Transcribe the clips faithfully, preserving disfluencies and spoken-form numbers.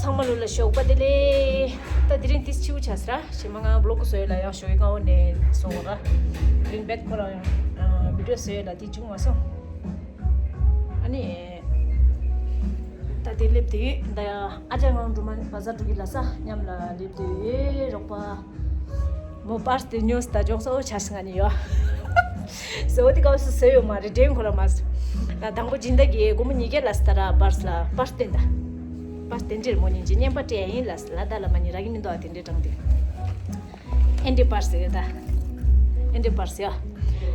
ཚང་མ་ལོ་ལ་ཞོགས་པ་བདེ་ལེགས། ད་དེ་རིང་ཏིས་ཆིའུ་ཆ་ས་ར་ཞེ་མ་ང་བློག་བཟོ་ཡོད་ལ་ཡང་ཞོགས་ཡོད་ཀ་འོ་ནས་སོང་ར། དེ་རིང་བེད་ཁོ་རང་ཡང་བི་ཌིའོ་བཟོ་ཡོད་ལ་དེ་བྱུང་མ་སོང་། ཨ་ནི། ད་དེ་སླེབས་དུས་ད་ཡང་ཨ་ཅག་ངང་འགྲོ་མ་བ་ཟ་འགྲོ་གི་ལ་ས་མཉམ་ལ་སླེབས་དུས་རོགས་པ། མོ་པར་སི་དེ་ཉོས་ད་ཇོག་སོ་ཆ་སི་ང་ནི་ཡོ། སོ་དེ་ག་སུ་སེ་ཡོ་མ་རེད་དྲན་ཁོ་ར་མ་སི། ད་དང་པོ་སྦྱིན་བདག་གིས་སྒོར་མོ་ཉིས་བརྒྱ་ལ་སི་ད་ར་པར་སི་ལ་པར་སི་དེ་འདྲ། པར་སི་དེ་འདྲ་རེད་མོ་ཉིན་གྱི་བརྙན་པར་སྤྲད་ཡ་ཡིན་ལ་སི་ལ་ད་ལ་མ་ཉི་ར་གི་མི་འདུག་ཨ་དེ་འདྲ་དྲང་དེ། ཨེན་ཌི་པར་སི་ཡོད་ད། ཨེན་ཌི་པར་སི་ཡོ།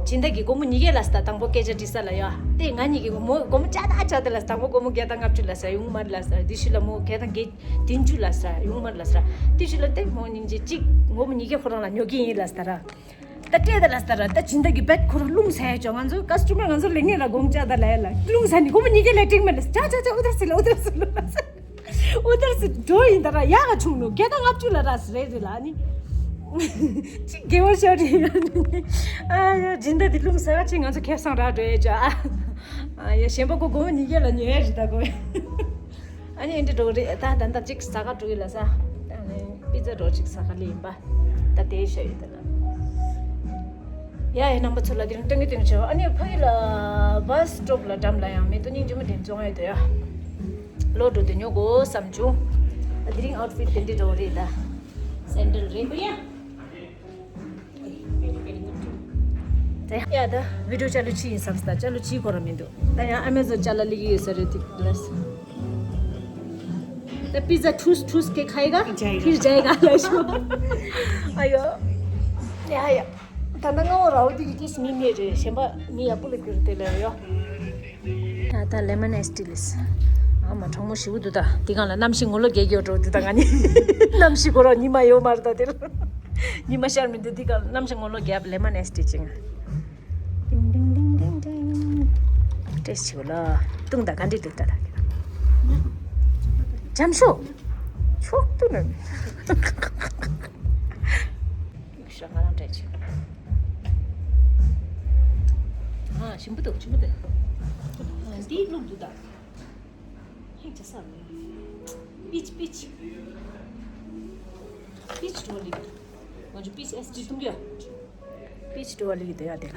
སྦྱིན་བདག་གིས་སྒོར་མོ་ཉིས་བརྒྱ་ལ་སི་ད་དང་པོ་སྐད་ཆ་དྲིས་ས་ལ་ཡོ། དེ་ང་གཉིས་ཀྱིས་མོ་སྒོར་མོ་བརྒྱ་དང་བརྒྱ་དེ་ལ་སི་དང་པོ་སྒོར་མོ་བརྒྱ་དང་ལྔ་བཅུ་ལ་སི་ཡོང་མ་རེད་ལ་སི་དེ་ཤུལ་ལ་མོ་བརྒྱ་དང་བརྒྱད། བདུན་ཅུ་ལ་ཟེར་ཡོང་མ་ལ་ཟེར། དེ་ཞུ་ལ་དེ་མོ་སྙིང་རྗེ་གཅིག་ངོ་མ་ཉིས་བརྒྱ་ཁོ་རང་ལ་ཉོ་གི་ཡིན་ལ་ཟེར། ད་སྤྲད་ད་ལ་ཟེར། ད་སྦྱིན་བདག་གི་བེད་ཁོ་རང་རླུང་ཟ་ཡ་ཅོ་ང་ཚོ་ཀ་སི་ཊོ་མར་ང་ཚོ་ལེ་ངེ་ལ་དགོང་ཅག་ད་ལ་ཡ་ལ་རླུང་ཟ་ནི་སྒོར་མོ་ཉིས་བརྒྱ་ལས་ཏིག་མ་ལ་ཟེར། ཅ་ཅ་ཅ་ཨུ་དར་སི་ལ་ཨུ་དར་སི་ལ་ཨུ་དར་སི་ལ་ཟེར། ཨུ་དར་སི་འགྲོ་ཡིན་ད་ར་ཡག་ག་ཆུང་ནུ་བརྒྱ་དང་ལྔ་བཅུ་ལ་ར་ཟེར་རེད་རེད་ལ་ནི། ཅིག་དགེ་བ་ཤོར་རེད། ཨ་ཡ་སྦྱིན་བདག་དེ་རླུང་ཟ་ག་ཅིག་ང་ཚོ་ཁེ་བཟང་རག་འགྲོ་ཡ་ཅོ་ཨ། ཨ་ཡ་གཞན་པ་ཁོ་སྒོར་མོ་ཉིས་བརྒྱ་ལ་ཉོ་ཡ་རེད་ད་ཁོ། ཨ་ནི་འདི་འགྲོ་རེད་ད། ད་ད་གཅིག་ཟ་ག་འགྲོ་གི་ལ་ས། ཨ་ནི་པི་ཛ་འགྲོ་གཅིག་ཟ་ག་ལི་ཡིན་པ། ད་དེ་ཤ་ཡོད་ད་ལ། ཡ་ཡ་རྣམ་པ་ཚོ་ལ་དེ་རིང་སྟོན་གི་སྟོན་གི་བྱ་བ། ཨ་ནི་ཕ་གི་ལ་བ་སི་སི་ཊོབ་ལ་འགྲམ་ལ་ཡང་མེ་ཏོག་སྙིང་རྗེ་མོ་དེ་བཙོང་ཡོད་དོ་ཡ། ལོ་འགྲོ་དེ་ཉོ་དགོས་བསམ་བྱུང་། ད་དེ་རིང་ཨའུ་ཊི་ཕིཊ་དེ་འདྲ་འགྲོ་རེད་ད། སེན་ཌལ་རེད་པ་ཡ། ཡ་ད་བི་ཌིའོ་ཅ་ལུ་ཅི་ཡིན་བསམ་སྟ་ཅ་ལུ་ཅི་གོ་ར་མི་འདུག་ད་ཡང་ཨ་མེ་ཛོན་ཅ་ལ་ལི་གི་ཡོད་ས་རེད་དེ་ལས། ད་པི་ཛ་ཐུས་ཐུས་ཀེ་ཁའི་ག་ཕིར་ཇའི་ག་ལ་ཤོ། ཨ་ཡོ། ཡ་ཡ། ད་ད་ང་འོ་རའོ་དེ་གི་ཏིས་མི་མེད་རེད། གཞན་པ་མི་ཡག་པོ་ལ་གྱུར་དེ་ལ་ཡོ། ད་ལྟ་ལེ་མོན་ཨའི་སི་ཊི་ལས། ཨ་མ་གྲང་མོ་ཞིག་འདུག་ད་དེ་གང་ལ་གནམ་གཤིས་ངོ་ལོག་རྒྱག་གི་ཡོད་འགྲོ་འདུག་ད་ང་ནི། གནམ་གཤིས་ཁོ་རང་ཉི་མ་ཡོད་མ་རེད་ད་དེ་ལ། ཉི་མ་ཤར་མི་འདུག་དེ་གང་གནམ་གཤིས་ངོ་ལོག་རྒྱབ་ལེ་མོན་ཨའི་སི་ཊི་ཅིང་། ཏིང་ཏིང་ཏིང་ཏིང་ཏིང་། ཏྲེ་ཞིག་ལ། ཏུང་ད་ག་འདྲི་འདུག་ད་ད། འཇམ་ཤོག་ཤོག་ཏུ་ནི། ཤ་ང་རང་སྤྲད་ཆོག་ཨ་ཞིམ་པོ་འདུག་ཞིམ་པོ་འདུག་ཨ་འདི་བླུགས་འདུག་ད། ཧེང་ཆ་ས་མེད། པིཆ་པིཆ། པིཆ་འགྲོ་ལི། ང་ཚོ་པིཆ་ཨེས་ཏི་གཏོང་རྒྱུ། པིཆ་འགྲོ་ལི་དེ་ཡ་དེ་ལ།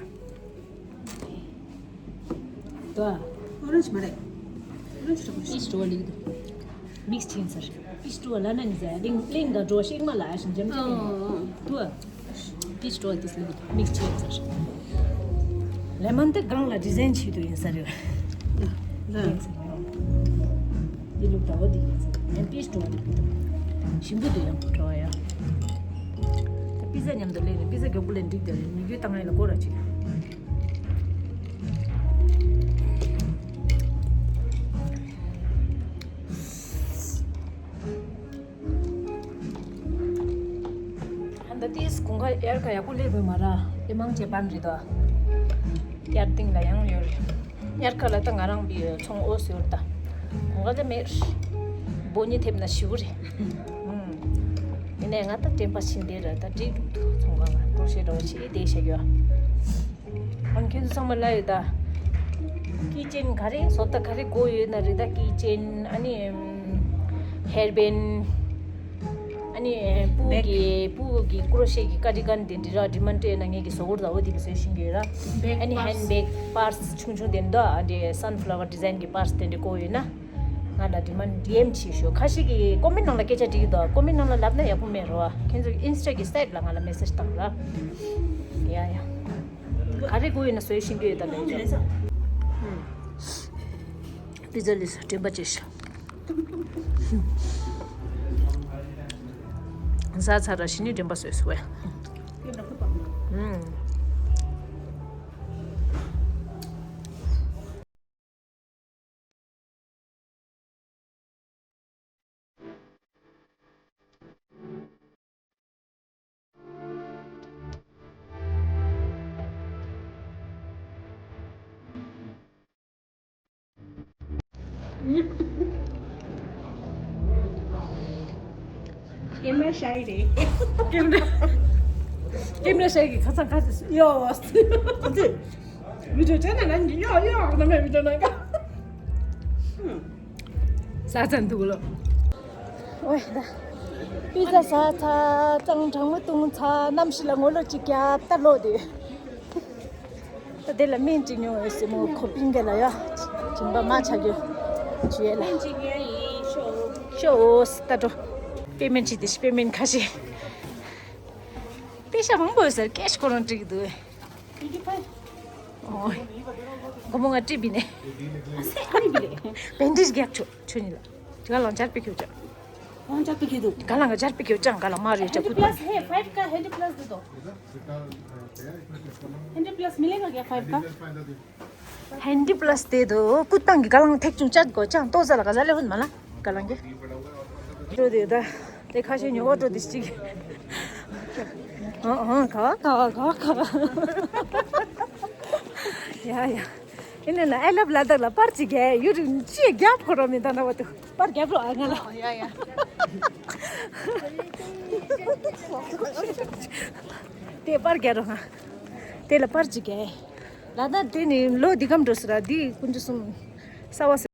དོ། ཨོ་རེན་ཇི་མ་རེད། ཨོ་རེན་ཇི་འགྲོ་ལི། པིཆ་འགྲོ་ལི་དེ། མིག་སི་ཅིན་སར། པིཆ་ཏུ་བ་ལ་ན་ནི་ཟ་ཡ་ལིང་ལིང་དང་འགྲོ་ཤེག་མ་ལ་ཡ་ཞིང་འཇམ་ཅིག་ཨོ། ཏུ་བ། པིཆ་ཏུ་བ་དིས་ལིང་མིག་སི་ཅིན་སར། ལེ་མོན་དེ་སྒང་ལ་ཌི་ཛའིན་བྱེད་དུ་ཡིན་ས་རེད། ལ། འདི་ལུག་ཟླ་བ་འདི་ཡིན་ས་ཡང་པིཆ་ཏུ་བ་འདི་ཞིམ་པོ་འདུག་ཡང་བྲོ་བ་ཡ། ད་པི་ཛ་མཉམ་དུ་ལེན་ནས་པི་ཛ་མགྱོགས་པོ་ལེན་འགྲིག་དེ་རེད་མི་རྒྱུད་བཏང་ཡ་ལ་སྐོར་ར་ཅིག་ཧན་ད་ཏིས་གུང་ཁ་དབྱར་ཁ་ཡག་པོ་སླེབས་དགོས་མ་ར་ཨེ་མང་ཆེ་པན་རེད་དོ། དབྱར་སྟེང་ལ་ཡང་ཡོད་རེད། དབྱར་ཁ་ལ་ད་ང་རང་བི་ཚོང་ཨོ་ཟོར་ད། གུང་ཁ་ལ་མེད། སྦོ་ཉི་ཐེབས་ན་ཞིའུ་རེད། ཡིན་ནའི་ང་ད་དྲན་པ་ཕྱིན་དེ་ར་ད་འགྲིག་འདུག་ཚོང་ཁང་ལ་གཏོར་བཤད་འདྲ་བོ་བྱེད་དེ་བྱ་རྒྱུ། ཨང་ཁྱེད་ཚོ་ཚང་མ་ལ་ཡོད་ད། ཀི་ཅེན་ག་རེ་བཟོ་ལྟ་ག་རེ་དགོས་ཡོད་ན་རེད་ད། ཀི་ཅེན་ཨ་ནི་ཧེར་བེན། ཨ་ནི་སྤུ་གི་སྤུ་གི་ཀུ་རོ་ཤེ་གི་ཀ་ཌི་གན་དེ་འདྲི་ར་ཌི་མན་ཊི་སྤྲད་ན་ངེད་ཀྱི་བཟོ་གུར་ད་འོ་དེ་གི་བཟོས་ཤིང་གི་ར། ཨ་ནི་ཧན་བེག་པར་སི་ཆུང་ཆུང་དེ་འདྲ་ཨ་འདྲི་སན་ཕ་ལ་ཝར་ཌི་ཛའིན་གི་པར་སི་དེ་འདྲི་དགོས་ཡོད་ན། ང་ལ་ཌི་མན་ཌི་ཨེམ་བྱེད་ཤོག་ཁ་ཤས་ཀྱིས་ཀོ་མེན་ནང་ལ་སྐད་ཆ་འདྲི་གི་འདུག་ཀོ་མེན་ནང་ལ་ལབ་ན་ཡག་པོ་མེད་རོ། ཁྱེད་ཚོ་ཨིན་སི་ཊ་གི་སའིཊ་ལ་ང་ལ་མེ་སེཇ་བཏང་ར། ཡ་ཡ། ག་རེ་དགོས་ཡོད་ན་བཟོས་ཤིང་གི་ཡོད་ད་ལེ། པི་ཛ་ལིས་དྲན་པ་བརྗེད་ཤག་ཟ་ཚར་ར་ཞི་ནི་དྲན་པ་བཟོས་སོ་བས། ཀེམ་ར་ཤའི་རེད། ཀེམ་ར་ཀེམ་ར་ཤའི་གི་ཁ་སང་ཁ་ཅིག་ཡོ། ཁོ་ཚོས་བི་ཌིའོ་བྱས་ན་ང་གཉིས་ཡོ་ཡོ་ནམ་ཡང་བི་ཌིའོ་ནང་ག་ས་ཚ་འདུག་ལོ། ཨོའི་ད། པི་ཛ་ཟ་ཚར། གཙང་གྲང་མོ་བཏུང་ཚར། གནམ་གཤིས་ལ་ངོ་ལོག་ཅིག་བརྒྱབ་ད་ལོག་དེ། ད་དེ་ལ་སྨན་ཅིག་ཉོ་འོས་སྲིད་མོ། ཁོ་པིན་གེ་ལ་ཡ། སྦྱིན་པ་མ་ཆགས་རྒྱུ་བྱུས་ཡས་ལ། ཤོ་ཨོ་སི་ད་འགྲོ། པེ་མེན་ཊི་བྱེད་དེ་ཤི། པེ་མེན་ཊི་ཁ་ཤས། པེ་ཤ་མང་པོ་ཡོད་ས་རེད། ཀེ་ཤ་ཁོ་རང་སྤྲད་ཀྱི་འདུག་ཨེ། ཨོ། སྒོར་མོ་ང་སྤྲད་པ་ཡིན་ནས། ཨ་སེ་ཨ་ནི་བི་ལེ། བེན་ཌེ་ཇི་རྒྱག་ཆོག་ཆོག་ནི་ལ། དེ་ག་ལང་སྦྱར་པི་ཁེའུ་ཅག་ང་སྦྱར་པི་ཁེའུ་འདུག་དེ་ག་ལང་ང་སྦྱར་པི་ཁེའུ་ཅག་ག་ལ་མ་རེད་ཅག་ཀུ་ཏང་། ཧན་ཌི་པ་ལ་སི་ཧེ་ཕའིབ་ཀ་ཧན་ཌི་པ་ལ་སི་དེ་དོ། ཧན་ཌི་པ་ལ་སི་མི་ལེ་ང་ག་ཕའིབ་ཀ་ཧན་ཌི་པ་ལ་སི་དེ་དོ། ཀུ་ཏང་གི་ག་ལང་ཐེག་ཆུང་ཅག་གོ་ཅག་ཏོ་ཟ་ལ་ག་ཟ་ལེ་ཧུན་མ་ལ་ག་ལང་གི། འགྲོ་དེ་ད། དེ་ཁ་ཤས་ཉོ་བ་འགྲོ་དེ་ཅིག་ཨ་ཨ་ག་བ་ག་བ་ག་བ་ག་བ། ཡ་ཡ། ཡིན་ན་ན་I love Ladakh ལ་པར་ཅིག་རྒྱག་ཡུ་རིག་ཅི་རྒྱབ་ཁོ་རོ་མི་ད་ན་བ་དུ་པར་རྒྱབ་རོ་ཨ་ང་ལ། ཡ་ཡ། དེ་པར་རྒྱག་རོ་ང་། དེ་ལ་པར་ཅིག་རྒྱག་ལ་ད་དེ་ནི་ལོ་འདི་གམ་འགྲོ་སི་ར་འདི་ཀུན་ཅི་གསུམ་ས་བ་སི།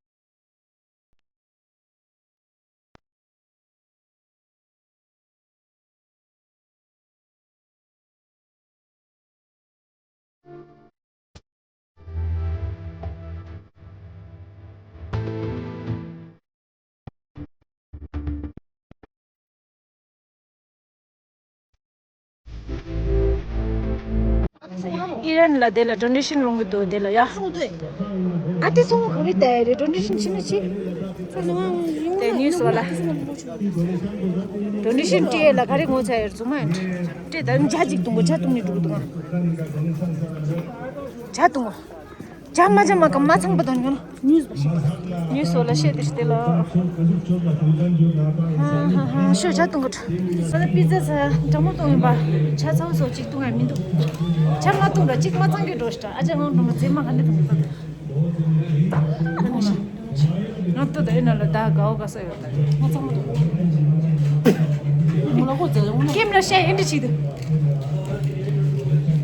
ཨི་རན་ལ་དེ་ལ་ཌོ་ནེ་ཤན་རུང་གི་འདུག་དེ་ལ་ཡ། ཨ་དེ་སོང་ག་རེ་ལྟ་ཡ་རེད། ཌོ་ནེ་ཤན་ཕྱིན་ན་ཕྱིན། དེ་ནི་སོ་ལ། ཌོ་ནེ་ཤན་སྤྲད་ཡ་ལ་ག་རེ་ངོ་ཚ་ཡ་རེད་རྫུན་མ་ཡིན། སྤྲད་ད་ཇ་གཅིག་བཏུང་གོ་ཇ་བཏུང་ནས་འགྲོ་གི་འདུག་ང་། ཇ་བཏུང་གོ་ཇ་མ་ཇ་མ་ག་མ་ཚང་པ་དང་ཉོ་ན། ཉུས་པ་ཞིག་ཉུས་སོ་ལ་ཤེས་དེ་ཤི་དེ་ལ། ཧ་ཧ་ཧ་ཤོ་ཇ་བཏུང་གི་འགྲོ། ང་ལ་པི་ཛ་ཟ་གྲང་མོ་བཏུང་ཡིན་པ། ཇ་ཚ་བོ་སོ་གཅིག་བཏུང་ཡ་མི་འདུག་ཇ་མ་བཏུང་ར་གཅིག་མ་ཚང་གི་འགྲོ་ཤི་ད། ཨ་ཅག་ངང་འགྲོ་མ་ཚེ་མ་ག་ནས་བཏུང་གི་ད། ང་ལྟོས་ད་ཨེ་ན་ལ་ད་དགའ་བོ་དགའ་ས་ཡོད་ད། ང་ཚང་མ་འདུག་ཀེམ་ར་ཤ་ཨེ་འདྲ་ཞིག་འདུག་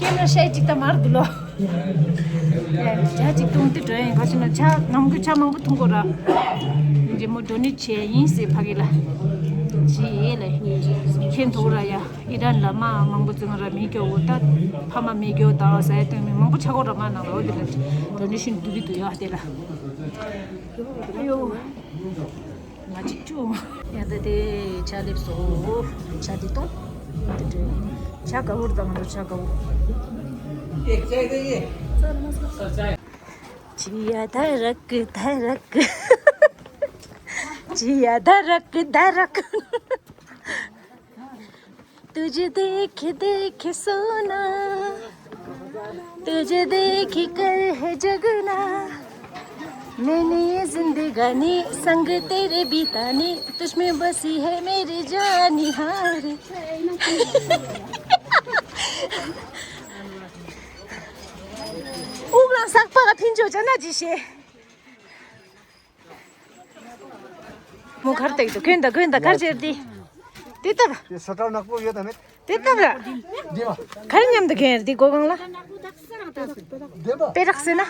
ཀེམ་ར་ཤ་གཅིག་ད་མར་འདུག་ལོ། ཇ་གཅིག་བཏུང་སྟེ་འགྲོ་ཡིན། ག་ཞིག་ན་ཇ་ནམ་རྒྱུན་ཇ་མང་པོ་འཐུང་དགོས་ར། རྗེ་མོ་ཌོ་ནེཊ་བྱས་ཡིན་ཟེར་ཕ་གི་ལ། ཇི་ཡེ་ལ། ཁྱེད་ཐུག་ར་ཡ། ཨི་རན་ལ་མ་མང་པོ་བཙོན་ར་མི་སྐྱོ་བོ་ད། ཕ་མ་མི་སྐྱོ་ད་ཟ་ཡ་སྟོན་མི་མང་པོ་ཆག་གོ་ར་མ་ནང་ལ་འོ་དེ་ལ་ཌོ་ནེ་ཤན་འདུག་གི་འདུག་ཡ་དེ་ལ། ཨ་ཡོ། ང་གཅིག་བཅུ། ཡ་ད་དེ་ཇ་སླེབས་སོ། ཇ་དེ་གཏོང་། དེ་འདྲ། ཇ་དགའ་བོར་དང་ང་ཚོ་ཇ་དགའ་བོ། जिया धड़क धड़क। जिया धड़क धड़क। तुझे देख देख सोना, तुझे देख कर है जगना। मैंने ये जिंदगानी संग तेरे बितानी, तुझ में बसी है मेरी जानी हार। དབུགས་ལ་ཟག་པ་ཕིན་ཇོ་ཅ་ན་ཇི་ཤེ། མོ་གར་བཏེག་འདུག་གོན་ད་གོན་ད་གར་ཇེར་དི། དེ་ལྟ་བ། དེ་ས་ཁྲ་ནག་པོ་ཡོད་དམ་མེད། དེ་ལྟ་བ། འདི་བ། གར་མཉམ་དུ་གོན་དི་སྒོ་གང་ལ། འདི་བ། པེ་རག་ཟེར་ན།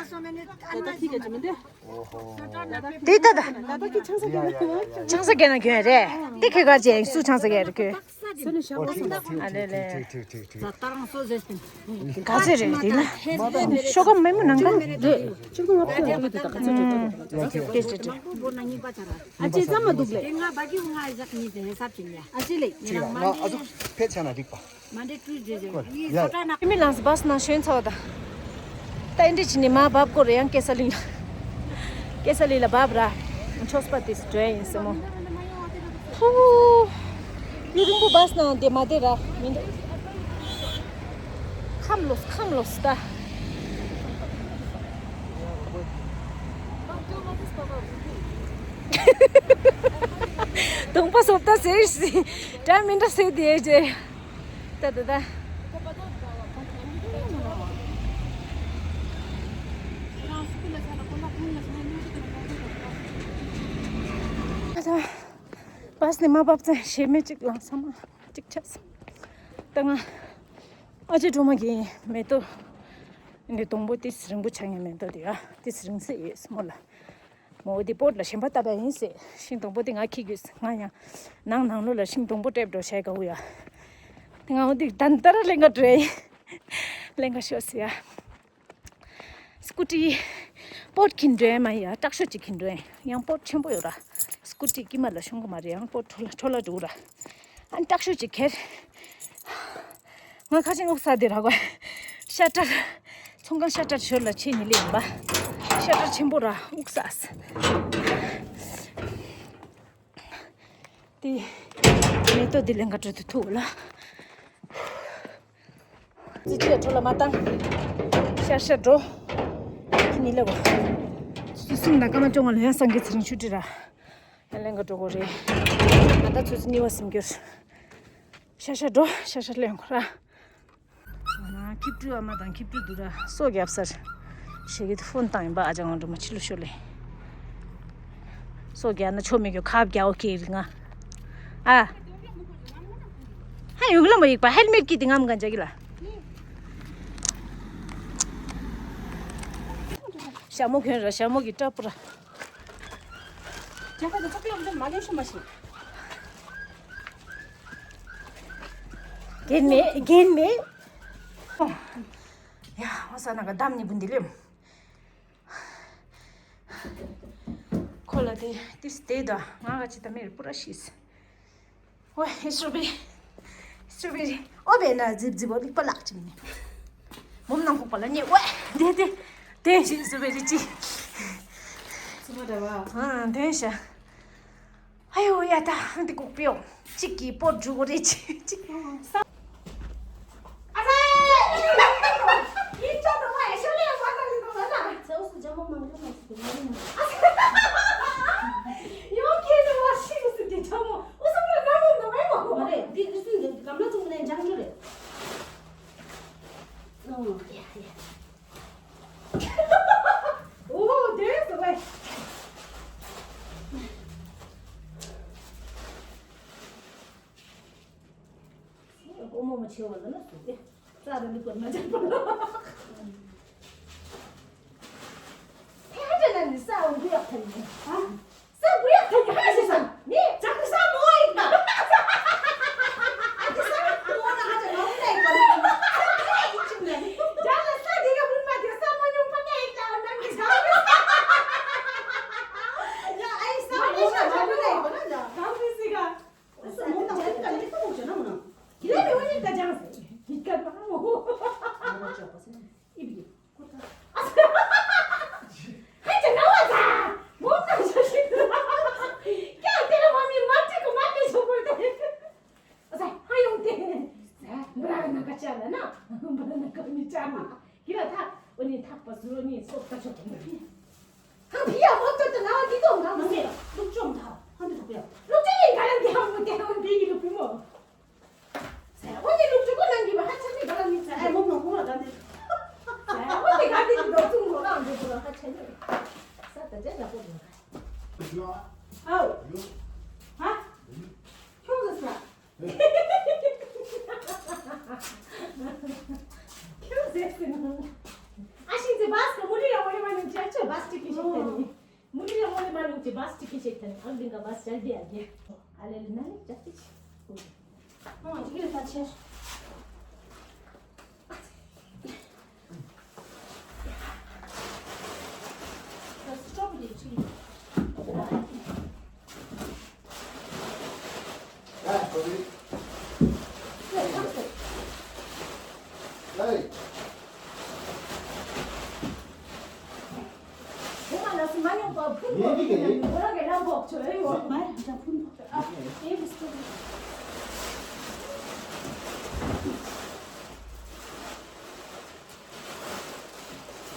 དེ་ལྟ་བ། ཆང་ས་གོན་ན་གོན་རེད། དེ་ཁོས་གར་ཇེ་སུ་ཆང་ས་གོན་རེད་གོན། ཨ་ལེ་ལེ། ཨོ་ཁྲིག་ཁྲིག་ཁྲིག་ཁྲིག་ཁྲིག་ཁྲིག་ཁྲིག་ཁྲིག་ཁྲིག་ཁྲིག་ཁྲིག་ད་ལྟ་རང་སོ་ཟེར་ཏེ། ག་ཚོད་རེད་དེ་ན། ཤོག་ཁ་མེད་མོ་ནང་ག་རེད། ཁྱོད་ཀྱི་ང་ཚོ་ཡོད་དེ་ད་ག་ཚོད་རེད། ཨ་ཅེ་ཙམ་མ་འདུག་ལེ། ཨ་ཅེ་ལེ། ཁྱེད་རང་ང་ཨ་ཟུག་ཕེད་ཆ་ན་འགྲིག་པ། མི་ལངས་སི་བཱས་ནང་ཞོན་ཚར་བ་དང་། ད་ཨེ་འདྲ་བྱས་ནས་མར་བབས་སྐོར་ཡང་ཀེ་ས་གླིང་ལ། ཀེ་ས་གླིང་ལ་བབས་ར། ཆོས་པ་དེ་སི་འགྲོ་ཡ་ཡིན་སེ་མོ། ཧུ། ཡུན་རིང་པོ་བཱས་ནང་དེ་མ་བསྡད་ར་མི་འདུག་ཁམས་ལོས་ཁམས་ལོས་ད། གདོང་པ་སོབ་ད་ཟེར་སི། འདྲ་མི་འདྲ་ཟེར་དེ་རྗེས། ད་ད་ད། ད་ད། བཱས་ནས་མར་བབས་ཙང་ཞེ་མེད་ཅིག་ལངས་ས་མ་ཅིག་ཆགས་སོང་། ད་ང་ཨ་ཅེ་སྒྲོལ་མ་གི་མེ་ཏོག་འདི་སྡོང་པོ་ཏིས་རིང་པོ་ཆགས་ངེས་མེ་ཏོག་དེ་ཡ་ཏིས་རིང་སེ་ཡོད་སྨོ་ལ། འོ་དེ་པོཊ་ལ་ཞེན་པ་ལྟ་བ་ཡིན་ཟེར། ཤིང་སྡོང་པོ་དེ་ང་ཁྱེར་དགོས། ང་ཡང་ནང་ནང་ལོགས་ལ་ཤིང་སྡོང་པོ་སྤྲད་འགྲོ་བྱས་དགའ་བོ་ཡ། དེ་ང་འོ་དེ་ད་ལྟ་ར་ལེན་ག་འགྲོ་ཡིན། ལེན་ག་ཤོག་ཟེར་ཡ། སྐུ་ཊི། པོཊ་ཁྱེར་འགྲོ་ཡ་མ་ཡ། ཏྲག་ཤོས་ཅིག་ཁྱེར་འགྲོ་ཡ། ཡང་པོཊ་ཆེན་པོ་ཡོད་ར། སྐུ་ཊི་དཀྱིལ་མ་ལ་ཤོང་གི་མ་རེད། ཡང་པོཊ་འཕྲོ་ལ་འཕྲོ་ལ་འགྲོ་ར། ཨ་ནི་ཏྲག་ཤོས་ཅིག་ཁྱེར། ང་ཁ་ཆེ་དབུགས་ས་དེ་ར་གོ། ཤ་ཊར། ཚོང་ཁང་ཤ་ཊར་ཞོར་ལ་ཆེ་ནི་ལེ་ཡིན་པ། ཤ་ཊར་ཆེན་པོ་ར་དབུགས་ས། དེ། མེ་ཏོག་དེ་ལེན་ག་འགྲོ་དུ་ཐུག་ལ། ཙི་ཙི་ཡ་འཕྲོ་ལ་མ་བཏང་། ཤ་ཤ་འགྲོ། ཁྱེར་ནི་ལེ་གོ། སུ་སུམ་ན་ཀ་མ་ཅོང་ལ་ཡང་སང་གི་ཚེ་རིང་ཆུ་ཏི་ར། ཡང་ལེན་ག་འགྲོ་གོ་རེད། ང་ད་ཚོད་ཚོད་ནི་བ་སིམ་གྱུར། ཤ་ཤ་འགྲོ། ཤ་ཤ་ལེན་གོ་ར། ང་ཁྱི་ཕྲུག་ཨ་མ་དང་ཁྱི་ཕྲུག་དུ་ར་སོ་རྒྱབ་སར། ཞེ་གི་ཕོན་བཏང་ཡིན་པ། ཨ་ཅག་ང་འགྲོ་མ་ཕྱི་ལོ་ཤོ་ལེ། སོ་རྒྱབ་ན་ཆོ་མེད་གྱོ་ཁབ་རྒྱག་ཨོ་ཁེ་རི་ང་། ཨ། ཧ་ཡོང་ལ་མ་ཡིག་པ་ཧེལ་མེད་ཀྱི་དེ་ངམ་ག་འཇག་གི་ལ། ཞྭ་མོ་གྱོན་ར་ཞྭ་མོ་གི་སྐྲ་སྤུ་ར། ཇ་ཁ་དེ་ཚོགས་ལམ་དུ་མ་ལེན་ཤོ་མ་ཤེས། རྒན་མེད་རྒན་མེད། ཡ་ཧོ་ས་ན་ག་འདམ་ནི་བུན་དི་ལེམ། ཁོ་ལ་དེ་ཏིས་དེ་ད་ང་ག་ཅི་ད་མེར་པུ་ར་ཤིས། ཨོ་ཧེ་སུ་བི། སུ་བི་རི་ཨོ་བེ་ན་ཛིབ་ཛིབ་བོ་རིག་པ་ལག་ཅིག་ནི། མོམ་ནང་ཁུག་པ་ལ་ཉེ་ཨོ་དེ་དེ། དེ་ཞིག་སུ་བི་རི་ཅི། སུ་མ་ད་བ། ཨ་དེ་ཤ། ཨ་ཡོ་ཡ་ད་འདི་ལྐུགས་པའི་ཡོང་། གཅིག་གིས་པོ་འཇུ་གོ་རེ་ཅི་ཅི། ཨ་ས། ཡིན་ཅོག་ཏུ་མ་ཡ་ཤོ་ལེ་ཡ་མ་ད་ལི་ཏོ་ལ་ན། ཚེ་འུ་སུ་ཇ་མོ་མང་ཇོ་མ་སུ་ཏུ་ལ་ན། ཡོང་ཁྱེད་ནི་བ་ཤི་གི་སུ་ཏེ་ཇ་མོ་འུ་སུ་མ་ན་མོ་ན་མེ་མ་གོ། མ་རེད་འདི་འདི་སུ་འདི་གམ་ལ་ཙུང་ནས་འཇང་ཇོ་རེད། ཨོ་ཡ་ཡ། ཨོ་དེ་སུ་བས། ཀོ་མོ་མ་ཆེ་བ་ལ་ན་སུ་དེ། ས་རུ་ལུག་པར་མ་འཇག་པ་ལ། ཧེ་ཧ་ཅང་ན་ནི་ས་འོང་གི་ཡག་ཐལ་ནི། ཧ། ས་འབུ་ཡག་ཐལ་ནི་ཧ་ཤེས་སམ། ནི། ཇག་གི་ས་མོ་ཡིན་པ། ཨ་ཀི་ས་མོ་ན་ཧ་ཅང་ནོར་ལ་ཡིན་པ་ནི། ས་ཁ་ཡིན་ཅིག་ནི། ཇག་ལ་ས་དེ་ག་བུན་མ་དེ་ས་མ་ཉུང་པ་ནི་ཡིན་ལ་ནང་གི་ས། ཡ་ཨའི་ས་མོ་ན་ཇག་གི་ས་ཡིན་པ་ན་ཇག་གང་གི་སི་ག། ཨོ་ས་མོ་ན་ཇག་གི་ས་ལེགས་པོ་ཇག་ན་མོ་ན། གི་ལ་ལེ་འོ་ཡིན་ད་ཇག་ས། གི་ཀ་ན་མོ། ཨོ་ཇག་པ་ས་ན། ཨི་བི་ཧེ་ཅ་ན་བ་ད། མོ་ན་ཇག་ཤི། ཀ་ཏེ་ར་མ་མི་མ་ཏི་ཀོ་མ་ཏི་ཤོ་གོ་ཏེ། ཨ་ས་ཧ་ཡོང་ཏེ། ས་བ་ར་ན་ཀ་ཅ་ལ་ན། བ་ར་ན་ཀ་མི་ཅ་ན། གི་ལ་ཐ། འོ་ནི་ཐག་པ་སུ་རོ་ནི་སོ་ཀ་ཆོ་གོ་ན་ནི། ཧང་ཕི་ཡ་མོ་ཏོ་ཏོ་ན་བ་འདི་ཏོ་ང་མ་ནེ། ལུག་ཅོམ་ཐ། ཧང་འདི་ཐུག་པ་ཡ། ལུག་ཅོ་ཡིན་ག་ལ་འདི་ཧང་མོ་ཏེ་ཧང་འདི་གི་ལུག་པི་མོ། ས་ཡ་འོ་ནི་ལུག་ཅོ་གོ་ནང་གི་བ་ཧ་ཆ་ནི་ག་ལ་ནི་ས་ཡ་མོ་མོ་ཧུ་ར་ད་འདི། ས་ཡ་འོ་ནི་ག་འདི་གི་ལོ་ཚུང་གོ་ལ་འདི་གོ་ལ་ཧ་ཆ་ནི། ས་ད་ཅེ་ལ་གོ་ལ། ཨའོ། ཧ། ཁྱོད་ཟེར་ས། ཁྱོད་ཟེར་ཟེར་ནོ། ཨ་ཤིང་ཚེ་བཱས་ཀ་མུ་ལི་ཡ་མོ་ལི་མ་ནུ་ཅ་ཅོ་བཱས་ཏི་ཀི་ཤིག་ཐན་ནི། མུ་ལི་ཡ་མོ་ལི་མ་ནུ་ཅི་བཱས་ཏི་ཀི་ཤིག་ཐན་ཨ་ལིང་ག་བཱས་ཅལ་དི་ཨ་གེ། ཨ་ལེ་ལི་ན་ལི་ཅ་ཏི་ཅི། ཨོ་ཅི་གེ་ས་ཆེ།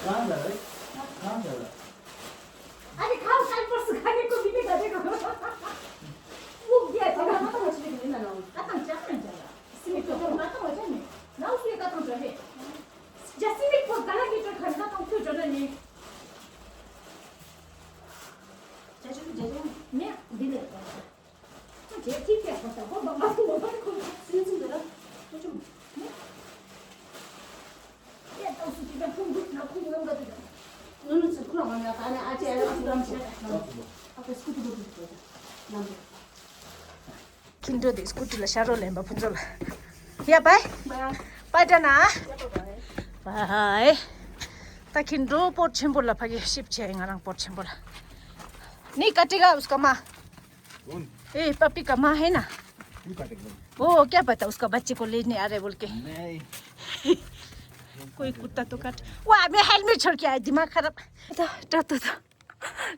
གང་ཟེར་རེད། གང་ཟེར་རེད། ཨ་ནི་ཁ་ཁ་པར་སི་ཁ་ནི་ཀོ་མི་ནི་ག་དེ་ག། དབུགས་རྒྱས་ཚ་ན་ང་ཏང་ང་ཆི་ནི་ན་ང་ཏང་ཅག་ན་ཅག་ལ་སི་མི་ཏོ་ང་ཏང་ང་ཅག་ནི་ནའུ་སུའི་ཀ་ཏང་ཅག་ཧེ། ཇ་སི་མི་ཕོ་ག་ལ་གི་ཏོ་ཁ་ན་ཏང་ཁུ་ཅོ་ན་ནི། ཇ་ཇ་ཇ་ཇ་ནི་འདི་ལས། ཁོ་ཇེ་ཐིག་ཐེག་ཁོ་ས་ཁོ་མ་མ་ཐུག་མ་ཐུག་ཁོ་སུན་སུན་དེ་ལ་ཁོ་ཆུང་། ཡ་ཏོག་སུ་ཅི་ད་ཕུང་འདུག་ན་ཁུ་ངོ་འགའ་དུ་ད། ནུ་ནུ་ཚུ་ ཁྱིམ་འགྲོ་དེ་སྐུ་ཊི་ལ་ཤ་རོགས་ལེན་པ་ཕུན་ཚོགས་ལ། ཡ་བའི། བའི་ད་ན། བའི། ད་ཁྱིམ་འགྲོ་སྤོར་ཆེན་པོ་ལ་ཕ་གི་ཤིབ་ཆེ། ང་རང་སྤོར་ཆེན་པོ་ལ། ནི་ཀ་ཏི་ག་ཨུས་ཀ་མ། ए, पापी का माँ है ना? वो क्या पता उसका बच्चे को लेने आ रहे बोल के। नहीं। कोई कुत्ता तो काट। वाह, मैं हेलमेट छोड़ के आया, दिमाग खराब। ད་ད་ད་ད་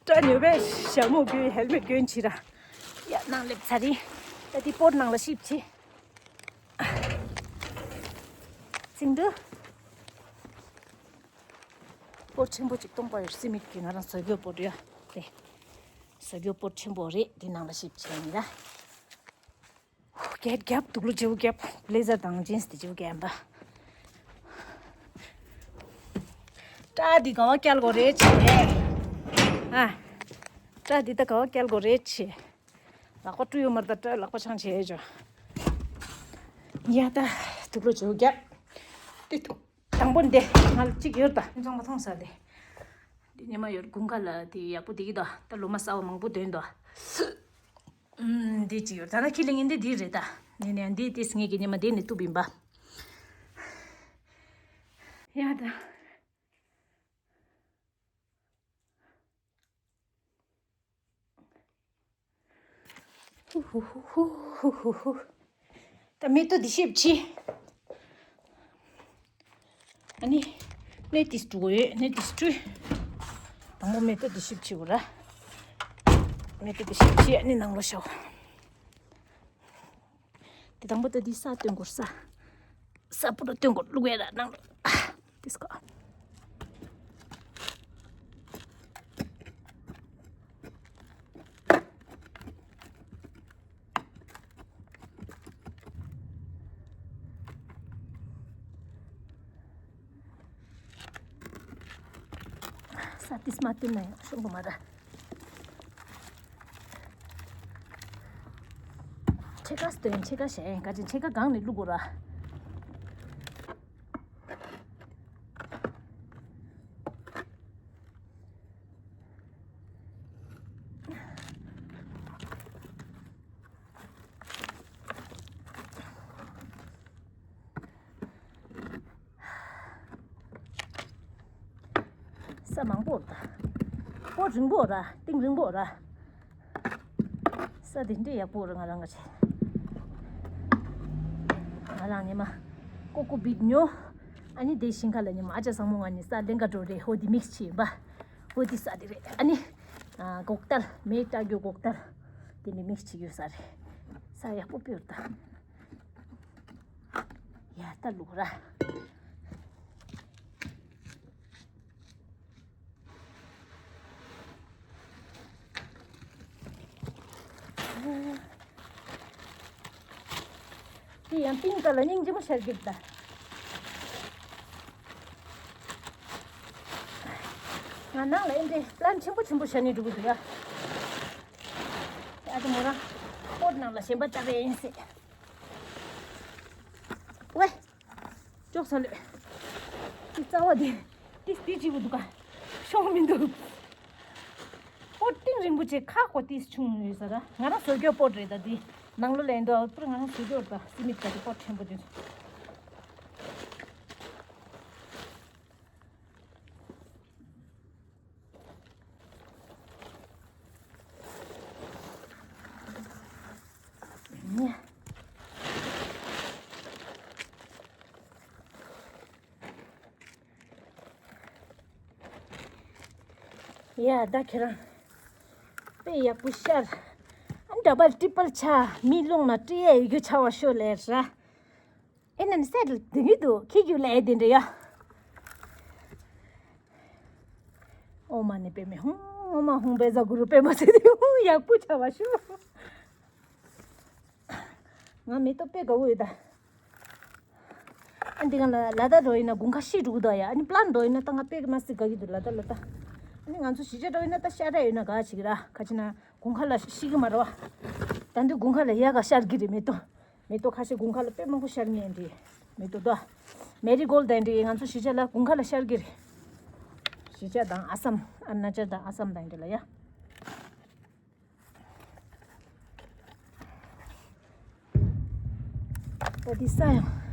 ད་ཉོ་བའི་ཞྭ་མོ་གི་ཧེལ་མེད་གྱོན་ཕྱིར་ར། ཡ་ནང་སླེབས་ཚར་རེད། ད་དེ་སྤོར་ནང་ལ་ཤིབ་ཆེ། ཚིག་འདུག་སྤོར་ཆེན་པོ་ཅིག་གཏོང་པ་ཡོད། སི་མིད་ཀྱི་ང་རང་བཟོ་རྒྱུ་སྤོར་ཡ་དེ། བཟོ་རྒྱུ་སྤོར་ཆེན་པོ་རེད། དེ་ནང་ལ་ཤིབ་ཆེ་ཡིན་ལ། སྐད་རྒྱབ་དུག་ལོ་བརྗེ་པོ་རྒྱབ། བྷི་ལེ་ཛར་དང་ཇིན་སི་དེ་བརྗེ་པོ་རྒྱབ་པ། སྐྲ་འདི་ག་བ་བཀལ་དགོས་རེད་ཆེ། ཨ། སྐྲ་འདི་ད་ག་བ་བཀལ་དགོས་རེད་ཆེ། ལག་པ་བཀྲུ་ཡོད་མ་རེད། ད་སྐྲ་ལག་པ་ཆང་བྱས་ཡོད་ཅོ། ཡ་ད། དུག་ལོ་བརྗེ་པོ་རྒྱབ། དེ་དུ། དང་པོ་འདི་ང་ལ་གཅིག་ཡོད་ད། ཚང་མ་མཐོང་ས་དེ། འདི་ཉི་མ་ཡོད་དགུན་ཁ་ལ་དེ་ཡག་པོ་བསྡད་ཀྱི་འདུག་ད་ལོ་མ་གསར་པ་མང་པོ་ཐོན་འདུག་ཨུམ། འདི་གཅིག་ཡོད། ད་ནི་ཁྱི་ལ་ངན་འདི་འདི་རེད་ད། ནི་ནི་འདི་དེ་ངེད་ཀྱི་ཉི་མ་འདི་ནི་གཏུབ་ཡིན་པ། ཡ་ད། ཧུ་ཧུ་ཧུ། ད་མེ་ཏོག་འདི་ཤེབ་ཆེ། ཨ་ནི་ནེ་ཏིས་ཏུ་ཡོད། ནེ་ཏིས་ཏུ། དང་པོ་མེ་ཏོག་འདི་ཤེབ་ཆེ་བོ་ར། མེ་ཏོག་འདི་ཤེབ་ཆེ། ཨ་ནི་ནང་ལོ་ཤོག་དེ་དང་པོ་ད་འདི་ས་སྟོན་དགོས། ས། ས་སྤུ་ར་སྟོན་དགོས། བླུག་ཡ་ར་ནང་ལོ། ཨ། དེ་སྐོ། ས་ཏིས་མ་སྟོན་ན་ཡང་ཤོང་གི་མ་ར། ཕྱེད་ཀ་སྟོན། ཕྱེད་ཀ་བྱས། ག་ཅིག་ཕྱེད་ཀ་སྒང་ནས་བླུག་དགོས་ར། ས་མང་པོ་རེད་ད། སྤོ་རིང་པོ་ར། གཏིང་རིང་པོ་ར། ས་དེ་འདྲས་ཡག་པོ་རེད། ང་རང་ག་བྱས། ང་རང་ཉི་མ་ཀོ་ཀོ་བིད་ཉོ། ཨ་ནི་དེ་ཞིང་ཁ་ལ་ཉི་མ་ཨ་ཅག་བཟང་མོ་ང་གཉིས་ས་ལེན་ག་འགྲོ་རེད། ཧོ་དེ་མིག་སི་བྱས་ཡིན་པ། ཧོ་དེ་ས་དེ་རེད། ཨ་ནི་ཨ་གོག་ཏལ། མེ་བཀྲ་རྒྱུ་གོག་ཏལ། དེ་ནི་མིག་སི་བྱེད་རྒྱུ་ས་རེད། ས་ཡག་པོ་སྤོས་རེད་ད། ཡ་ད་ལུག་ར། དེ་ཡང་པིང་ཀ་ལ་སྙིང་རྗེ་མོ་ཤར་གྱི་ད། ང་ནང་ལ་ཨེ་འདྲའི་པི་ལན་ཆེན་པོ་ཆེན་པོ་བཞག་ནས་འགྲོ་གི་འདུག་ཡ། ཨ་ད་མོ་རང་པོར་ནང་ལ་ཞེན་པ་ལྟ་བས་ཡིན་སྲིད། ཝེ། ཅོག་ས་ལོས། དེ་རྩ་བ་དེ། དེ་དེ་བྱེད་དགོས་འདུག་ག་ཤོང་མི་འདུག་པོ་གཏིང་རིང་པོ་བྱས། ཁ་ཁོ་དེ་ཆུང་ཡོད་ས་ར། ང་རང་བཟོ་རྒྱུ་པོ་རེད་ད། དེ་ནང་ལོ་ལ་ཡིན་འདུག་པོ་ང་རང་བཟོ་རྒྱུ་རེད་ད། སི་མིད་ག་དེ་པོ་ཆེན་པོ་དེ་ཚོ། ཡ་ད་ཁྱེད་རང་དཔེ་ཡག་པོ་ཤར། ཨ་ཌབ་བལ་ཊི་རི་པལ་ཆགས། མི་ལོང་ན་ཊི་ཨེ་ཡི་གུ་ཆ་བ་ཤོ་ལེར་ར། ཨེ་ན་ནི་སེ་ཊལ་དེ་གི་འདུག་ཁྱི་རྒྱུག་ལ་ཨེ་དེ་འདྲ་ཡ། ཨོ་མ་ནི་པད་མ་ཧུང་། ཨོ་མ་ཧུང་པད་ཟ་གུ་རུ་པད་མ་སེ་དེ་ཧུང་ཡག་པོ་ཆ་བ་ཤོ། ང་མེ་ཏོག་དཔེ་དགའ་བོ་ཡོད་ད། ཨ་འདི་ག་ལ་ལ་དྭགས་འགྲོ་ཡིན་ན་དགུན་ཁ་ཤི་འགྲོ་གི་འདུག་ཡ། ཨ་ནི་པི་ལན་འགྲོ་ཡིན་ན་ད་ང་དཔེ་གི་མ་སྲིད་དགའ་གི་འདུག་ལ་དྭགས་ལ་ད། ཨ་ནི་ང་ཚོ་གཞིས་ཆགས་འགྲོ་ཡིན་ན་ད་ཤར་ར་ཡོད་ན་དགའ་ཆེ་གི་ར། ག་ཅི་ན་དགུན་ཁ་ལ་ཤི་གི་མ་རེད་བ། ད་འདི་དགུན་ཁ་ལ་ཡ་ག་ཤར་གི་རེད་མེ་ཏོག་མེ་ཏོག་ཁ་ཤས་དགུན་ཁ་ལ་དཔེ་མང་པོ་ཤར་ངེས་འདི། མེ་ཏོག་ད། མེ་རི་གོལ་ཌི་འདི་ང་ཚོ་གཞིས་ཆགས་ལ་དགུན་ཁ་ལ་ཤར་གི་རེད། རི་ཅ་དང་ཨ་སམ། ཨ་ན་ཅ་དང་ཨ་སམ་དང་འདི་ལ་ཡ། ད་འདི་ས་ཡང་།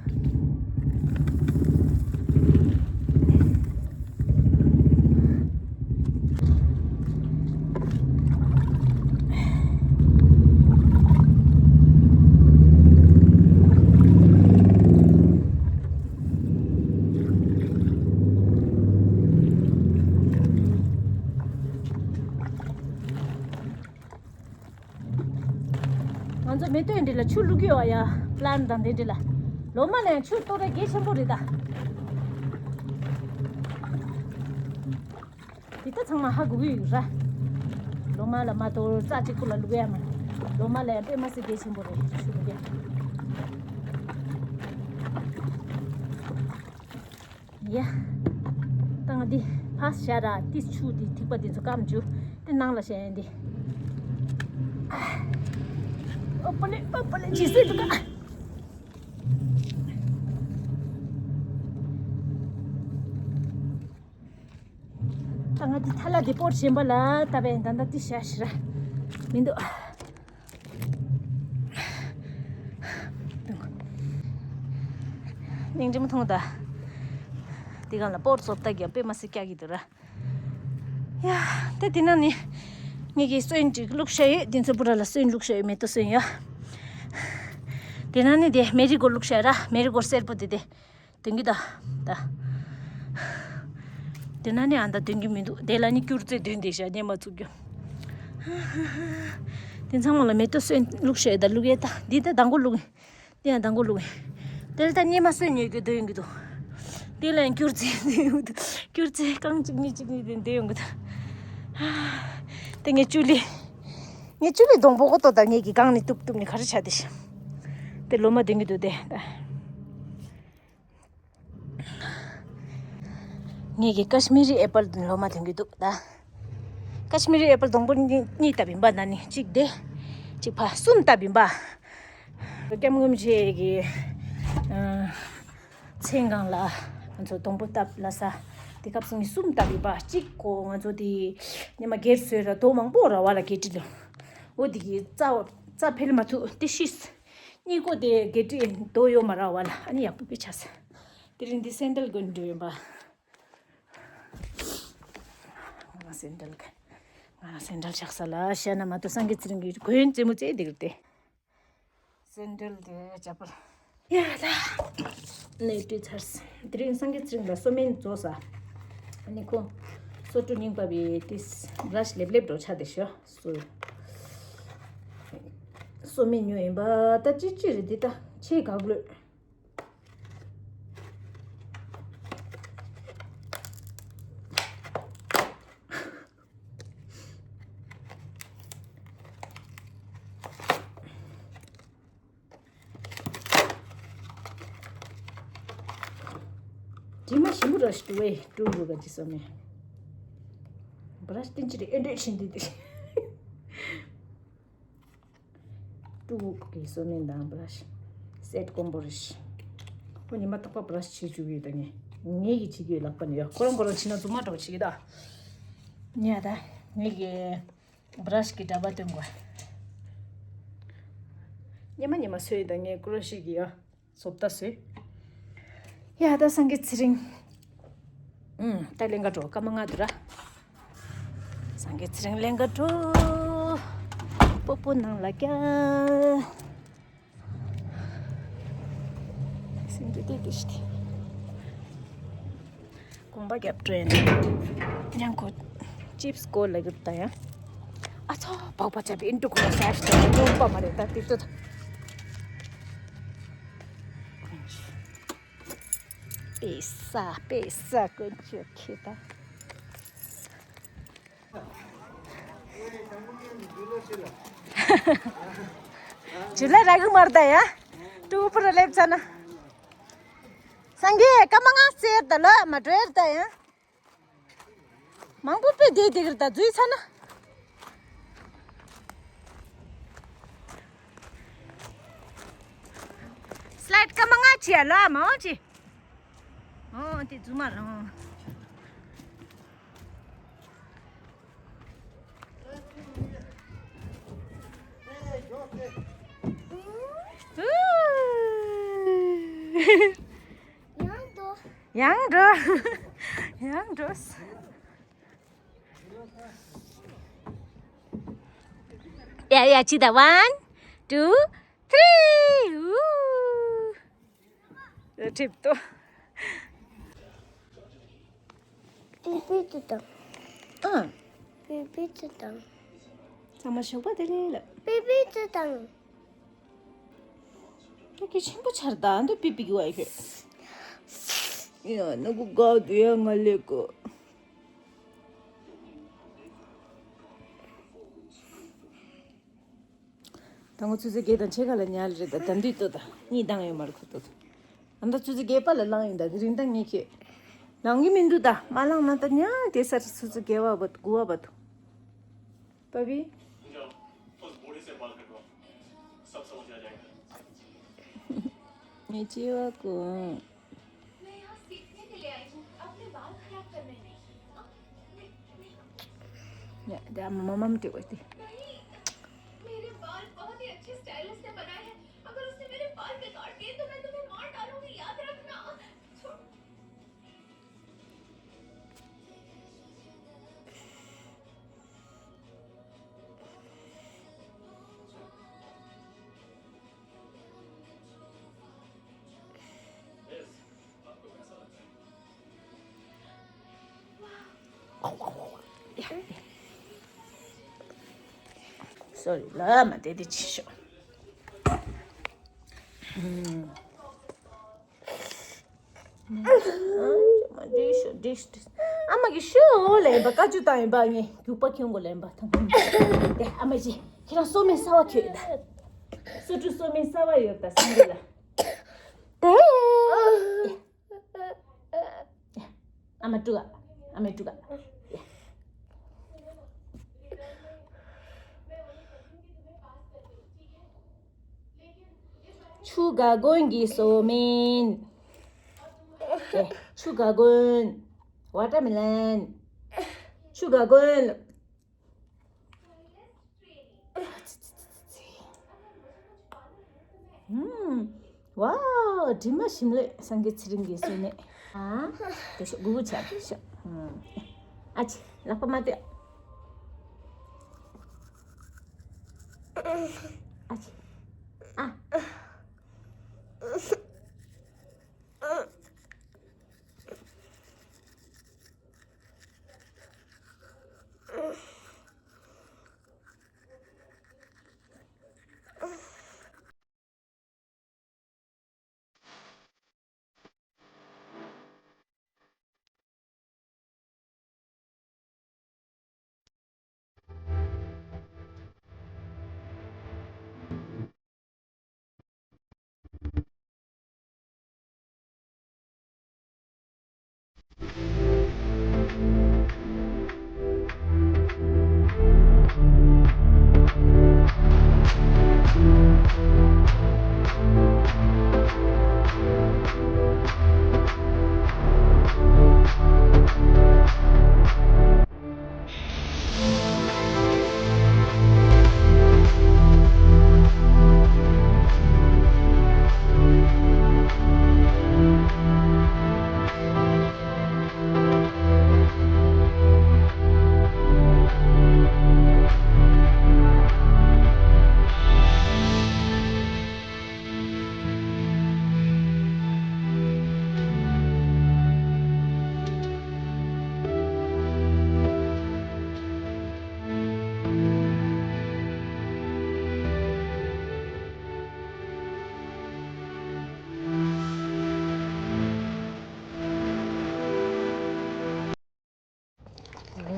ང་ཚོ་མེ་ཏོག་འདི་ལ་ཆུ་བླུག་གི་ཡོད་ཡ། པི་ལན་དང་འདི་འདི་ལ། ལོ་མ་ལ་ཡང་ཆུ་གཏོར་ཡ་གལ་ཆེན་པོ་རེད་ད། འདི་ལྟ་ཚང་མ་ཧ་གོ་གི་ཡོད་ར། ལོ་མ་ལ་མ་གཏོར་རྩ་གཅིག་པུ་ལ་བླུག་ཡ་མ། ལོ་མ་ལ་ཡང་དཔེ་མ་སྲིད་གལ་ཆེན་པོ་རེད་ཆུ་བླུག་ཡ། ཡ། ད་ང་འདི་ཕ་ཤ་ར་ཏིས་ཆུ་འདི་ཐིགས་པ་འདི་ཚོ་སྐམ་འཇུ། དེ་ནང་ལ་བཤད་ཡ་འདི། ཨོ་པ་ལེ་ཨོ་པ་ལེ་ཇི་སྲིད་དུ་ཀ། ད་ང་འདི་ཐ་ལ་འདི་པོར་བཞིན་པ་ལ་ད་བས་ད་ད་ཏི་ཤ་ཤི་ར་མི་འདུག་སྙིང་རྗེ་མོ་མཐོང་ད། འདི་གང་ལ་པོར་བཙོབ་ད་རྒྱབ་པས་མ་སི་སྐྱག་གི་འདུག་ར། ཡ། དེ་དེ་ན་ནི་ངེད་ཀྱི་སོན་ཅིག་བླུགས་བྱ་ཡོད། དེ་ཚོ་པུ་ར་ལ་སོན་བླུགས་བྱ་ཡོད། མེ་ཏོག་སོན་ཡ། དེ་ན་ནི་དེ་མེ་རི་གོ་བླུགས་བྱ་ར། མེ་རི་གོ་སེར་པོ་དེ་དེ། དོན་གྱི་ད། ད། དེ་ན་ནི་ཨ་ད་དོན་གྱི་མི་འདུག་དེ་ལ་ནི་སྐྱུར་རྩི་དོན་དེ་བྱ་ཉེ་མ་ཚུགས་རྒྱུ། དེ་ཚང་མ་ལ་མེ་ཏོག་སོན་བླུགས་བྱ་ཡོད། ད་བླུགས་ཡས་ད་འདི་ད་དང་པོ་བླུགས། དེ་ཡང་དང་པོ་བླུགས། དེ་ལ་ད་སྙེ་མ་སོན་ཉོས་རྒྱུ་འདོད་ཡོང་གི་འདུག་དེ་ལ་ཡང་སྐྱུར་རྩི་འདོད་ཡོང་གི་འདུག་སྐྱུར་རྩི་རྐང་གཅིག་གཉིས་གཅིག་གཉིས་དེ་འདོད་ཡོང་གི་འདུག་དེ་ངས་ཅུ་ལི། ངས་ཅུ་ལི་སྡོང་པོ་གོ་ཏོ་ད་ངས་ཀྱི་སྒང་ནས་གཏུབ་གཏུབ་ནས་ག་རེ་བྱ་དེ་ཤི། དེ་ལོ་མ་འདོད་ཀྱི་འདུག་དེ་ད། ངས་ཀྱི་ཀ་ཤི་མི་རི་ཨེ་པལ་ལོ་མ་འདོད་ཀྱི་འདུག་ད། ཀ་ཤི་མི་རི་ཨེ་པལ་སྡོང་པོ་གཉིས་གཉིས་ལྟ་བུ་ཡིན་པ་ན་ནི་གཅིག་དེ། གཅིག་ཕ་གསུམ་ལྟ་བུ་ཡིན་པ། སྐྱབས་མགོན་ཆེ་གི་ཨ་མཚན་གང་ལ་ང་ཚོ་སྡོང་པོ་བཏབ་ལ་ས་དེ་སྐབས་སུ་མི་གསུམ་ལྟ་བུ་ཡིན་པ་གཅིག་གོ་ང་ཚོ་དེ་ཉི་མ་སྒེར་བཟོས་ར་རྡོ་མང་པོ་ར་བ་ལ་སྐད་དྲི་ལོ། འོ་དེ་གི་རྩ་རྩ་འཕེལ་མ་ཐུབ་དེ་ཤིས། གཉིས་གོ་དེ་སྐད་དྲི་རྡོ་ཡོད་མ་ར་བ་ལ་ཨ་ནི་ཡག་པོ་དཔེ་ཆགས་ས། དེ་རིང་འདི་སེན་ཌལ་གོན་འགྲོ་ཡིན་པ། ང་སེན་ཌལ་ག་ང་སེན་ཌལ་ཆགས་ས་ལ་ཤ་ན་མ་གཏོགས་སངས་རྒྱས་ཚེ་རིང་གི་གོན་རྩེད་མོ་རྩེ་དེ་གི་དེ། སེན་ཌལ་དེ་ཅག་པར། ཡ་ད། ནས་དུས་ཚར་སོང་། དེ་རིང་སངས་རྒྱས་ཚེ་རིང་ལ་སོ་སྨན་རྫོགས་ས། ཨ་ནི་ཁོ། སོ་ཀྲུ་རྙིང་པ་བའི་ཏིས་བྲ་ཤི་ལེབ་ལེབ་འགྲོ་ཆ་དེ་ཤོ། སོ། སོ་སྨན་ཉོ་ཡིན་པ་ད་ཅི་ཅི་རེད་འདི་ད་ཆེས་གག་ལོས། དྲི་མ་ཞིམ་པོ་ར་ཞིག་ཏུ་བས་ཀྲུང་གོ་ག་ཅི་སོ་མེ། བྲ་ཤི་ཏིན་ཅི་རེ་ཨེ་འདྲས་ཕྱིན་དུས་དེ། ཀྲུང་གོ་གི་སོ་མེ་དང་བྲ་ཤི་སེ་ཊི་ཀོམ་པོ་རེ་ཤི། ཁོ་ཉི་མ་རྟག་པར་བྲ་ཤི་བྱེད་བཅུག་གི་ཡོད་ད་ངས་ངས་ཀྱི་བྱེད་ཀྱི་ཡོད་ལག་པ་ནས་ཡོད། ཁོ་རང་ཁོ་རང་ཕྱི་ན་རྫུན་མ་འདྲ་བོ་བྱེད་ཀྱི་ད། ཉལ་ད་ངས་ཀྱི། བྲ་ཤི་གི་འདྲ་པར་སྟོན་དགོས། ཉི་མ་ཉི་མ་སོས་དང་ངས་ཀུ་ར་ཤི་གི་ཡ། བཟོ་ལྟ་སོས། ཡ་ད་སངས་རྒྱས་ཚེ་རིང་། ཨུམ་ད་ལེན་ག་འགྲོ་སྐར་མ་ལྔ་འདུག་ར། སངས་རྒྱས་ཚེ་རིང་ལེན་ག་འགྲོ། སྤོ་སྤོ་ནང་ལ་སྐྱ། སེམས་འདི་ལྟས་ཏེ་ཤི་སྟེ། གོམ་པ་རྒྱབ་འགྲོ་ཡིན། ཉང་ཁོ། ཅིབས་སྐོར་ལ་གི་ད་ཡང་། ཨ་ཚོ་བག་པ་ཆ་པི་ཨིན་ཏུ་ཁོ་ས་ཤི་ཏུ་ནོམ་པ་མ་རེད་ད་ཏི་ཏུ། པེ་ས་པེ་ས་ཀུན་ཆུ་ཁེ་ད། ཇུ་ལ་ར་གི་མར་ད་ཡ། ཏུ་པུ་ར་ལེབ་ཚ་ན། སངས་རྒྱས་སྐར་མ་ལྔ་ཟེར་ད་ལ་མ་གྲོལ་ད་ཡ། མང་པོ་པེ་དེ་དེ་གིར་ད་འཛུལ་ཚ་ན། སི་ལའིཌ་སྐར་མ་ལྔ་ཅི་ཡ་ལ་མ་འོ་ཅི། འོ་དེ་རྫུན་མ་རང་། ཡང་འགྲོ། ཡང་འགྲོ། ཡ་ཡ་ཅི་ད། One, two, three. ཨུ། ཁྲིད་དོ། པི་པི་ཅི་དང་། ཨ། པི་པི་ཅི་དང་། ཚང་མ་ཞོགས་པ་བདེ་ལེགས་ལ། པི་པི་ཅི་དང་། ད་གི་ཆེན་པོ་ཆར་ད་འདི་པི་པི་གི་བ་ཡི་གི། ཡ་ན་གུ་ག་དུ་ཡ་ང་ལེ་གོ། ད་ངོ་ཆུ་ཚོད་བརྒྱད་དང་ཕྱེད་ཀ་ལ་ཉལ་རེད། ད་ད་འདི་ལྟོས་ད། གཉིད་བཏང་ཡོད་མ་རེད་ཁོ་ལྟོས་ད། ཨ་ད་ཆུ་ཚོད་བརྒྱད་པ་ལ་ལངས་ཡིན། ད་དེ་རིང་ད་ངས་ཁྱེད་ལངས་གི་མི་འདུག་ད་མ་ལངས་ན་ད་ཉལ་དེ་སར་ཆུ་ཚོད་བརྒྱད་པ་བར་དུ་དགུ་པ་བར་དུ། པ་བི། ངས་ཅི་བ་གོ། मैं यहाँ सीखने के लिए आई हूँ, अपने बाल खराब करने नहीं। ཡ་ད་མ་མ་མ་དྲི་བ་དེ། नहीं, मेरे बाल बहुत ही अच्छे स्टाइलिस्ट ने बनाए हैं। अगर उसने मेरे बाल बिगाड़ दिए तो मैं तुम्हें मार डालूंगी, याद रखना। Sorry ལ་མ་དེ་དེ་ཆི་ཤོག་ཨ་མ་འདྲི་ཤོག་འདྲི་ཤོག་ཨ་མ་གི་ཤོག་ལ་ཡིན་པ་བཀའ་བཅུ་བཏང་ཡིན་པ། ངས་རྒྱུག་པ་ཁྱོད་མགོ་ལ་ཡིན་པ་ཐང་ཐང་། དེ་ཨ་མ་ཅི་ཁྱེད་རང་སོ་མའི་གསར་བ་ཁྱོད་ད། སོ་ཕྲུག་སོ་མའི་གསར་བ་ཡོད་ད་སེང་གེ་ལ། དེ། ཨ་མ་དཀྲུག་ག་ཨ་མ་དཀྲུག་ག་ཆུ་ག་གོན་གྱི་སོ་མིན། ཆུ་ག་གོན། Watermelon. ཆུ་ག་གོན། ཨུམ། ཝའོ། དྲི་མ་ཞིམ་ལེ། སངས་རྒྱས་ཚེ་རིང་གི་སོན་ནས། ཨ། དེ་ཤོག་གུ་གུ་ཆ་ཤོག་ཨུམ། ཨ་ཅི། ལག་པ་མ་ལྟོས། ཨ་ཅི། ཨ།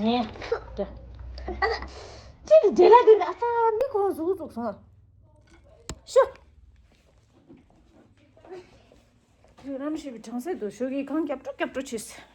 ངས། ད། ཅི་ནི་འདྲེ་ལ་དེ་ནི་ཨ་ཙ་མི་ཁོང་གཟུགས་བཙུགས་སོང་། ཤོ། རྣམ་ཤེས་པའི་གྲང་སེ་དུ་ཞོགས་ཀྱི་གང་རྒྱབ་འགྲོ་རྒྱབ་འགྲོ་བྱས།